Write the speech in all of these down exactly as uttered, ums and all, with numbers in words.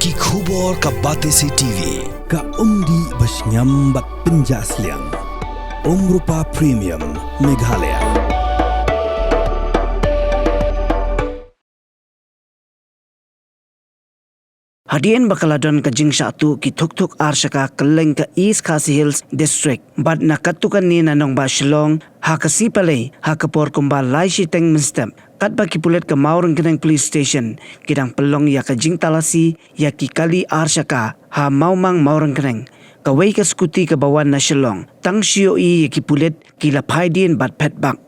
Ki khubor ka Batesi T V, ka umdih ba shngiam bad pynjah sliang. Umrupa Premium, Meghalaya. Hadien ba ka la don ka jingshah tuh ki thuk thuk ar shaka kylleng ka East Khasi Hills District, bad na katto katne na nongbah Shillong, ha ka sngi Palei, ha ka por kumba lai shiteng mynstep, katba ki pulit ka Mawryngkneng Police Station ki dang pynlong ïa ka jingtalasi ïa ki kali ar shaka ha Mawmang Mawryngkneng, kawei ka skuti kaba wan na Shillong, tang shu ïohi ïa ki pulit ki la phai dien bad phet bak.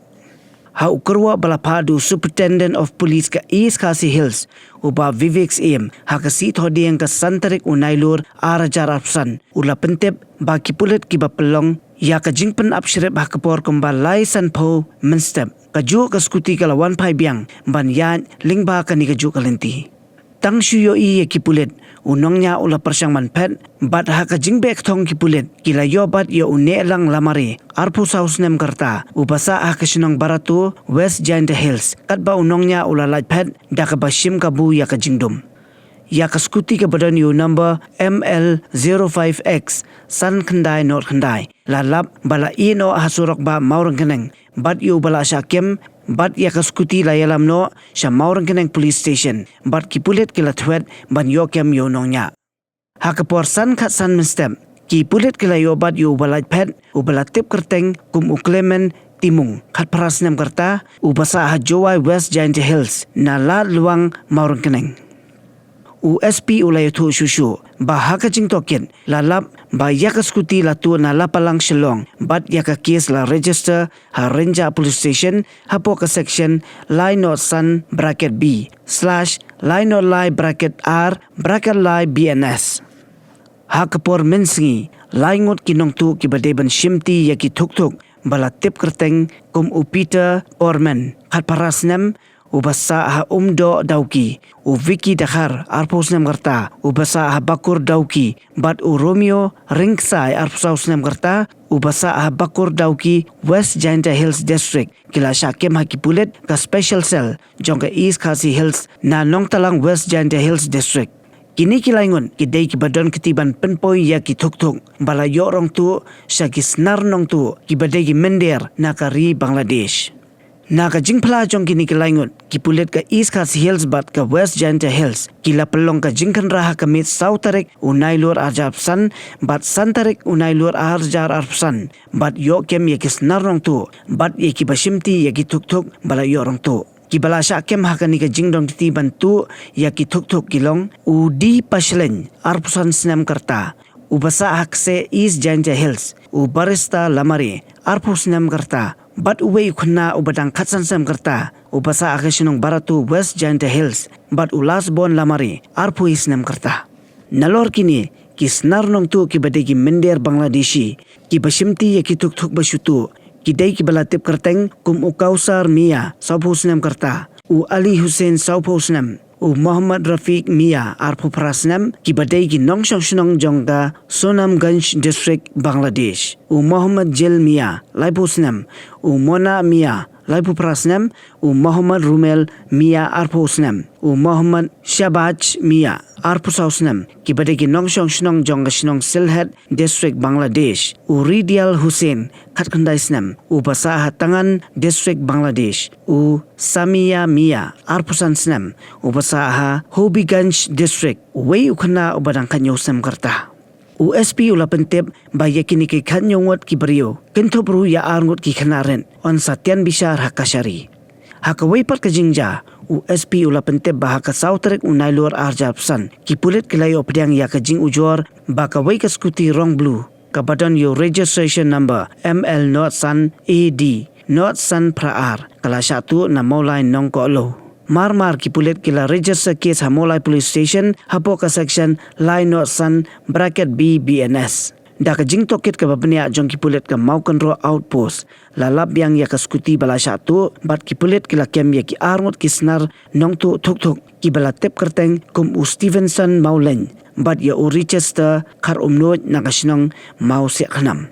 Ha u kyrwoh ba la phah da u Superintendent of Police ka East Khasi Hills, u Bah Vivek Syiem, ha ka sngi Thohdieng ka san tarik u Nailur ar hajar arphew san, u la pyntip ba ki pulit kiba pynlong ïa ka jingpynap shrip ha ka por kumba lai sanphew mynstep, kajuh ka skuti ka la wan phai biang ban ïaid lyngba kane kajuh ka lynti. Tang shu ïohi ïa ki pulit, u nongñiah u la pyrshang ban phet, bad ha ka jingbeh kthong ki pulit ki la ïoh bat ïa u Nehlang Lamare, arphew saw snem ka rta, uba sah ha ka shnong Barato, West Jaintia Hills, katba u nongñiah u la lait phet da kaba shim kabu ïa ka jingdum. Ïa ka skuti kaba don ïa u number M L zero five X san khyndai not khyndai la lap ba la ïeh noh ha surok bah Mawryngkneng, bad ïa uba la shah kem bad ïa ka skuti la ïalam noh sha Mawryngkneng Police Station, bad ki pulit ki la thwet ban ïoh kem ïa u nongñiah. Ha ka por san khatsan mynstep, ki pulit ki la ïoh bat ïa uba lait phet, uba la tip kyrteng kum u Clement Timung, khatphra snem ka rta, uba sah ha Jowai West Jaintia Hills, na Lad Luang Mawryngkneng. U S P u la ïathuh shuh shuh ba ha ka jingtohkit la lap ba ïa ka skuti la tuh na Lapalang Shillong, bad ïa ka kes la register ha Rynjah Police Station hapoh ka section lai not san bracket B slash lai not lai bracket R bracket lai B N S. Ha ka por mynsngi, lai ngut ki nongtuh kiba dei ban shimti ïa ki thuk thuk ba la tip kyrteng kum u Peter Orman, khatphra snem, uba sah ha Umdoh Dawki, u Vicky Dkhar, arphew snem ka rta, uba sah ha Bakur Dawki, bad u Romeo Ryngksai, arphew saw snem ka rta, uba sah ha Bakur Dawki, West Jaintia Hills District, ki la shah kem ha ki pulit ka Special Cell jong ka East Khasi Hills na Nongtalang, West Jaintia Hills District. Kine ki lai ngut ki dei kiba don kti ban pynpoi ïa ki thuk thuk ba la ïoh rong tuh sha ki snar nongtuh kiba dei ki mynder na ka ri Bangladesh. Na ka jingphla jong kine ki lai ngut, ki pulit ka East Khasi Hills bad ka West Jaintia Hills ki la pynlong ka jingkhynra ha ka miet saw tarik u Nailur ar hajar arphew san bad san tarik u Nailur ar hajar arphew san, bad ïoh kem ïa ki snar nongtuh bad ïa kiba shimti ïa ki thuk thuk ba la ïoh rong tuh. Kiba la shah kem ha kane ka jingdon kti ban tuh ïa ki thuk thuk ki long u D Pashlein, arphew san snem ka rta, uba sah ha Kseh, East Jaintia Hills, u Barista Lamare, arphew snem ka rta, bad uwei u khynnah uba dang khatsan snem ka rta, uba sah ha ka shnong Barato, West Jaintia Hills, bad u Lasbon Lamare, arphew snem ka rta. Nalor kine ki snar nongtuh kiba dei ki mynder Bangladeshi, kiba shimti ïa ki thuk thuk ba shu tuh, ki dei kiba la tip kyrteng kum u Kausar Mia, sawphew snem ka rta, u Ali Hussein, sawphew snem, u Mohammad Rafiq Mia, arphew phra snem, kiba dei ki nongshong shnong jong ka Sunamganj District, Bangladesh, u Mohammad Jil Mia, laiphew snem, u Mona Mia, laiphew phra snem, u Mohammad Rumel Mia, arphew snem, u Mohammad Shahbaj Mia, arphew saw snem, kiba dei ki nongshong shnong jong ka shnong Sylhet District, Bangladesh, u Ridial Hussein, khatkhyndai snem, uba sah ha Tangan District, Bangladesh, u Samia Mia, arphew san snem, uba sah ha Hobiganj District, uwei u khynnah uba dang khathynñiew snem ka rta. U S P u la pyntip ba ïa kine ki khathynñiew ngut ki briew, kynthup ruh ïa ar ngut ki khynnah rit, yn sa tian bishar ha kashari. Ha kawei pat ka jingjia, u S P u la pyntip ba ha ka saw tarik u Nailur ar hajar arphew san, ki pulit ki la ïoh pdiang ïa ka jingujor ba kawei ka skuti rong blue, kaba don ïa u registration number M L not san A D not san phra ar, ka la shah tuh na Mawlai Nongkohlew. Mar mar ki pulit ki la register case ha Mawlai Police Station hapoh ka section lai not san bracket B B N S. Da ka jingtohkit kaba bniah jong ki pulit ka Mawkynroh Outpost, la lap biang ïa ka skuti ba la shah tuh, bad ki pulit ki la kem ïa ki ar ngut ki snar nongtuh thuk thuk kiba la tip kyrteng kum u Stevenson Mawleng, bad ïa u Richester Kharumnuid na ka shnong Mawsiahkhnam.